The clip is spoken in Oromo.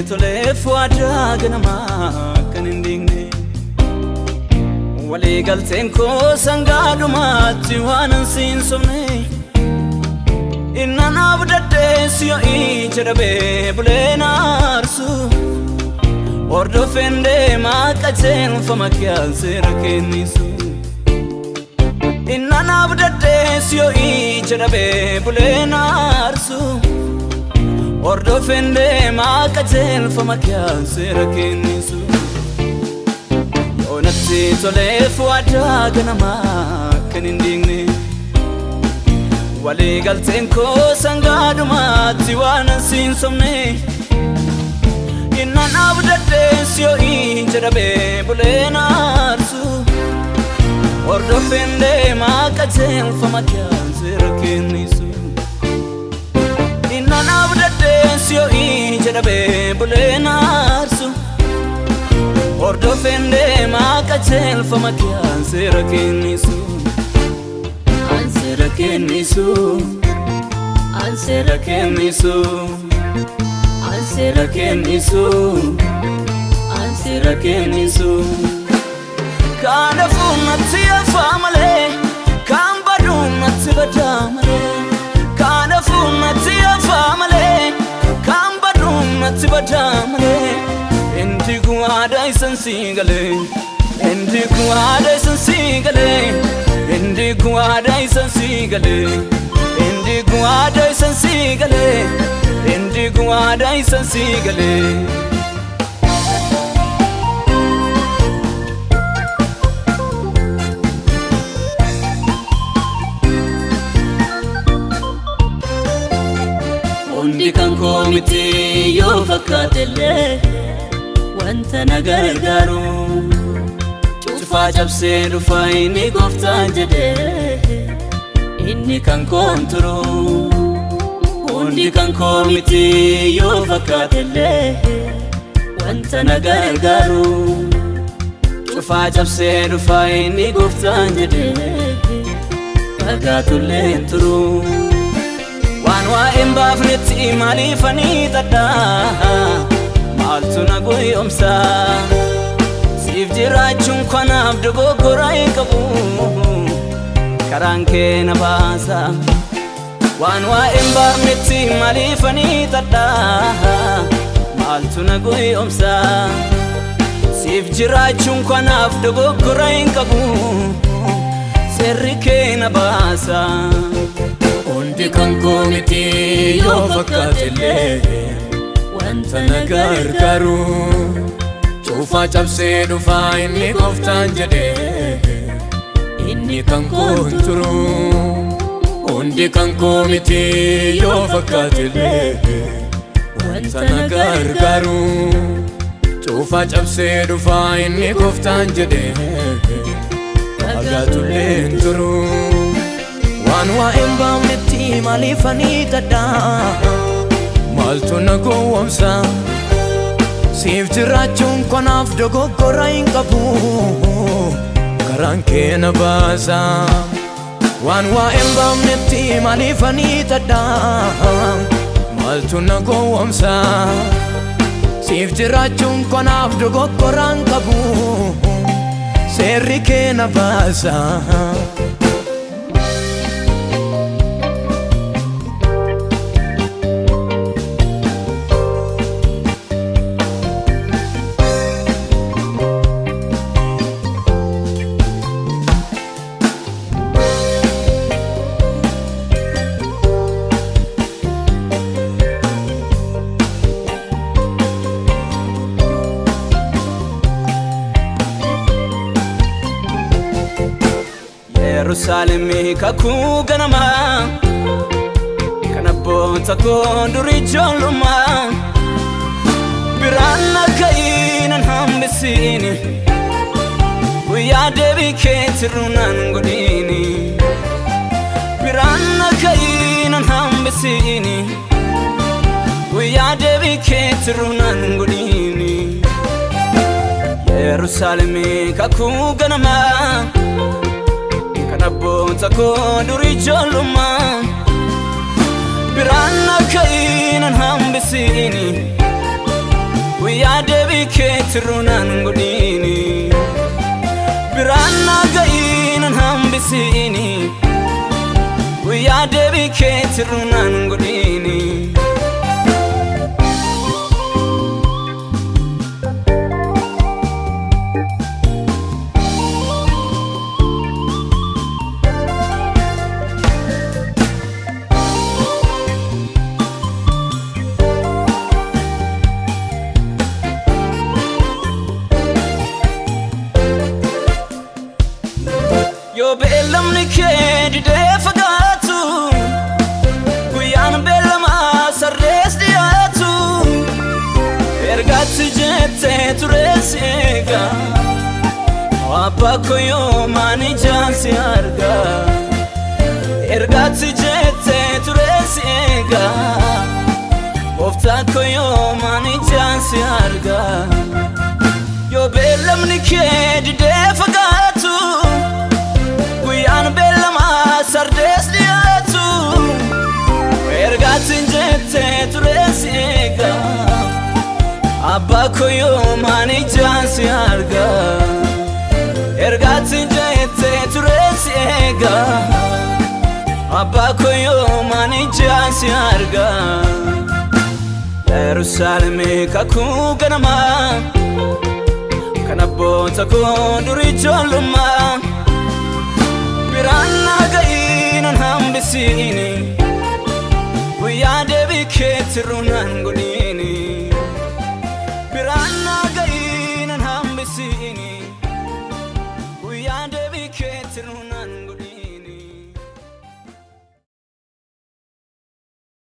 toleef waadaa ganamaa kan hin diigne. Walii galteen koo sangaadhumaatti waan hin siinsobne. Innaan abdaddees yoo ija dhabee bulee naarsu. Hordofeen deemaa qajeelfama kiyaan seera kennisu. Innaan abdaddees yoo ija dhabee bulee naarsu. Hordofeen deemaa qajeelfama kiyaan seera kennisu. Yoo natti toleef waadaa ganamaa kan hin diigne. Walii galteen koo sangaadhumaatti waan hin siinsobne. Innaan abdaddees yoo ija dhabee bulee naarsu. Hordofeen deemaa qajeelfama kiyaan seera kennisu. Innaan abdaddees yoo ija dhabee bulee naarsu. Hordofeen deemaa qajeelfama kiyaan seera kennisu. An seera kennisu. An seera kennisu. An seera kennisu. An seera kennisu. Kanaafuu natti hafaa malee kan baduu natti badaa malee. Kanaafuu natti hafaa malee kan baduu natti badaa malee. Indi kun aadaa isan sii galee. Indi kun aadaa isan sii galee. Indi kun aadaa isan sii galee. Indi kun aadaa isan sii galee. Indi kun aadaa isan sii galee. Hundi kan koo miti yoo fakkaatellee wanta na gargaaru. Cufaa cabsee dhufaa inni gooftaan jedhee inni kan koon turu. Hundi kan koo miti yoo fakkaatellee wanta na gargaaru. Cufaa cabsee dhufaa inni gooftaan jedhee fagaatullee hin turu. Waan waa'een baafnetti maaliifanii xadhaa maaltu na goyoomsa? Siif jiraachuun kanaaf dogoggora hin qabu karaan kee na baasa. Waan waa'een baafnetti maaliifanii xadhaa maaltu na goyoomsa? Siif jiraachuun kanaaf dogoggora hin qabu seerri kee na baasa. Hundi kan koo miti yoo fakkaatellee wanta na gargaaru. Cufaa cabsee dhufaa inni gooftaan jedhee inni kan koo hin turu. Hundi kan koo miti yoo fakkaatellee wanta na gargaaru. Cufaa cabsee dhufaa inni gooftaan jedhee fagaatullee hin turu. Waan waa'een baafnetti maaliifanii xadhaa maaltu na gowwoomsa? Siif jiraachuun kanaaf dogoggora hin qabu karaan kee na baasa. Waan waa'een baafnetti maaliifanii xadhaa maaltu na gowwoomsa? Siif jiraachuun kanaaf dogoggora hin qabu seerri kee na baasa. Yerusaalemi kakuu ganamaa kan abboota koo durii ijoollummaa biraan na ka'iinan hambisiini guyyaa deebii keetirru nan godhiini. Biraan na ka'iinan hambisiini guyyaa deebii keetirru nan godhiini. Yerusaalemi kakuu ganamaa kan abboota koo durii ijoollummaa biraan na ka'iinan hambisiini Guyyaa deebii keetiruu naan godhiini. Biraan naa ga'ii nan hambisiini. Guyyaa deebii keetiruu naan godhiini. Yoo beellamni kee didee fagaatu, guyyaan beellamaa sarrees dhiyaatu, ergaatti jettee turees eega, abbaa koo yoomaan ijaan si arga. Ergaatti jettee turees eega, gooftaa koo yoomaan ijaan si arga. Yoo beellamni kee didee fagaatu, guyyaan beellamaa sardees dhiyaatu, ergaatiin jettee turees eega, abbaa koo yoomaan ijaan si arga. Ergaatiin jettee turees eega, abbaa koo yoomaan ijaan si arga. Yerusaalemi kakuu ganamaa kan abboota koo durii ijoollummaa, biraan naa ga'ii nan hambisiini. Guyyaa deebii keetiruu naan godhiini. Biraan naa ga'ii nan hambisiini. Guyyaa deebii keetiruu naan